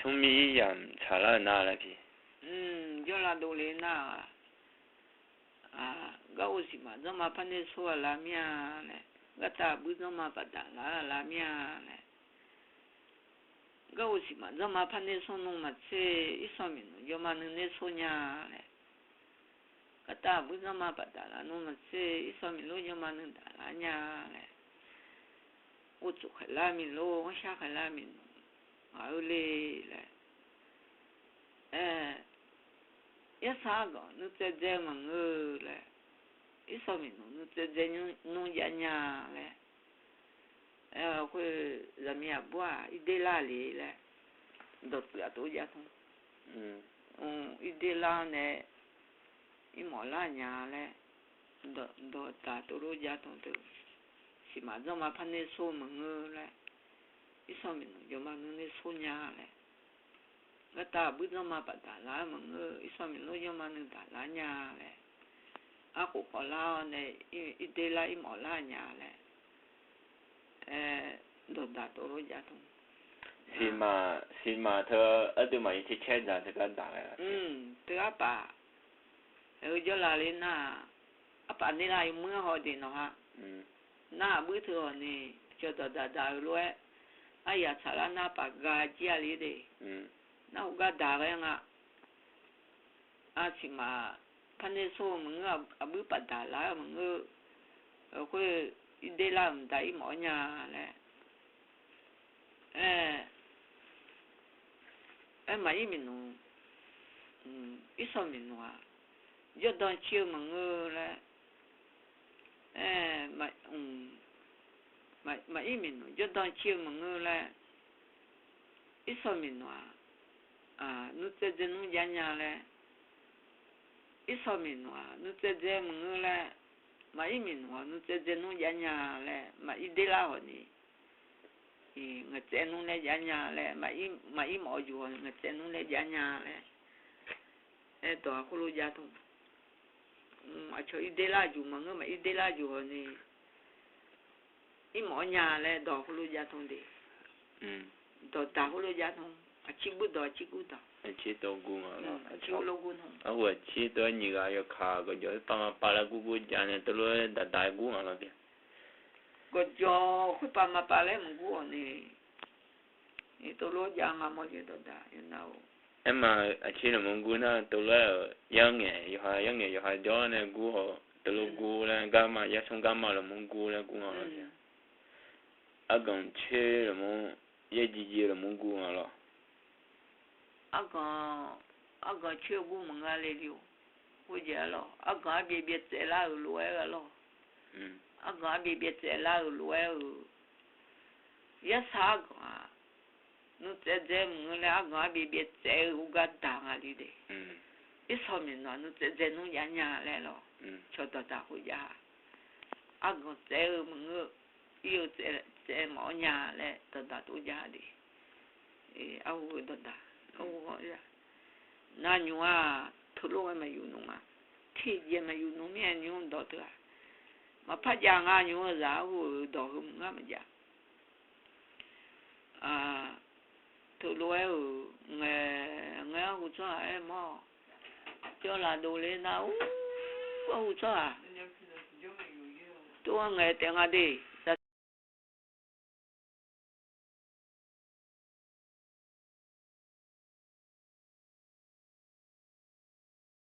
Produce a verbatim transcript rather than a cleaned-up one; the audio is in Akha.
smrmir ir yamq tsaqlar-eu nar laer pi. Jawrlav dovle nar-aq, garkawv siqmaf dzanrma parner sor-a lar mir-a laer, gartav aqbuir dzanrma baqdaq lar-a lar mir-a laer, garkawv siqmaf dzanrma parner sor nmr maqtser, irsanq miqnmq jawrma nuiner sor nya laer, gartav aqbuir dzanrma baqdaq lar nmr maqtser, irsanq miqlor jawrma nuidaq lar nya laer, ghovtsof khaeqlar miqlor, ghanrshar khaeqlar miqnmq ngaq-eu le laer, aer, yarsar arganq nuitsaev dzae-eu maqngeur laer, irsanq miqnmq nuitsaev dzae nmr jav nya laer, aer, khoer zaqmiq aqbur-aq irder lar le laer, dawqtsuif aqtov jav tmr, irder lar-awr nae irmawf lar nya laer, dawqdaq tov lof jav tmr teu, siqmaf dzanrma parner sor maqngeur laer, irsanq miqnmq jawrma nuiner sor nya laer, gartav aqbuir dzanrma baqdaq lar-eu maqngeur, irsanq miqlor jawrma nuidaq lar nya laer, arkhof khawf lar-awr nae irder lar irmawf lar nya laer, aer, dawqdaq tov lof jav tmr. Siqmaf, siqmaf teu aqduimaf-iq caer caer dzaq teu gar daq-a. Teu arpaf, aer-eu jawrlav le nar-aq, arpaf ner lar yawmuir haw de nawq ha. Nar aqbuir teu hawq ni, cawqdawq daqdaq-euq lof-aer, aryaq tsaqlar nar paf ga jir-a le de. Nar hawgar daq ghae nga. Arsiqmaf parner sor-eu maqngeur, aqbuir baqdaq lar-eu maqngeur, khoer irder lar-euq mqdav irmawf-awr nya laer, aer, aer, maqir miqnmq, irsanq miqnmq-aq, jawrdan cir-eu maqngeur laer, aer, maqir miqnmq jawrdan cir-eu maqngeur laer, irsanq miqnmq-aq, nuitsaev dzae nmr jav nya laer, irsanq miqnmq-aq nuitsaev dzae maqngeur laer, maqir miqnmq-aq nuitsaev dzae nmr jav nya laer, maqir der lar hawq ni, ngaq tsaev nmr laer jav nya laer, maqir mawf-eu juq hawq ngaq tsaev nmr laer jav nya laer, aer, dawq-a khoerlof jav tmr. Aqcawq irder lar juq maqngeur, maqir der lar juq hawq ni, irmawf-awr nya laer dawq khoerlof jav tmr de. Dawqdaq khoerlof jav tmr. Aqcir gur dawq, aqcir gur dawq, aqcir tov gur nga lawr. Aqcir tov-aer nyiq ghaq yawkaq gawqjawq-aer pav ma pav laer gur gur jav nae teulof-aer daqdaq-aer gur nga lawr pir. Gawqjawq khoerpav ma pav laer maqgur-awq ni, teulof-aer jav nga mawr jaer dawqdaq yawnar-or. Aerma aqcir lafmur gur nar teulof-aer-euq yarngaeq yawqha yarngaeq yawqha jawr nae gur-awq, teulof gur laer garma yarsmr garma lafmur gur laer gur nga lawr pir. Arganq coer lafmur, yaerjir jir lafmur gur nga lawr. Arganq, arganq coer gur maqngeur le li-or. Khoerjeq-a lawr, arganq arbyaev byaev tsaev lar-euq lof-aer-a lawr. Arganq arbyaev byaev tsaev lar-euq lof-aer-euq, yarsar arganq-aq, nuitsaev dzae maqngeur laer arganq arbyaev byaev tsaev-eu khoergar daq nga li de. Irsanq miqnmq-aq nuitsaev dzae nmr jav nya laer lawr. Cawqdawq daq khoerjav-a, arganq tsaev-eu maqngeur, ir-eu tsaev mawf-awr nya laer dawqdaq tov jav de. Arhu-eu dawqdaq, arhu-a, nar nymr-aq teulof-aer maqyuf nmr ma. Tiqjeq maqyuf nmr mir-aer nymr dawq teu-aq, maqpar jav nga nymr-eu zaq arhu-eu dawq heu maqngar maqjav. Teulof-aer-euq ngae, ngae arhu tsawrhaq-aer mawr, jawrlav dovler nar ur, arhu tsawrhaq, tov-aer ngae taef nga de.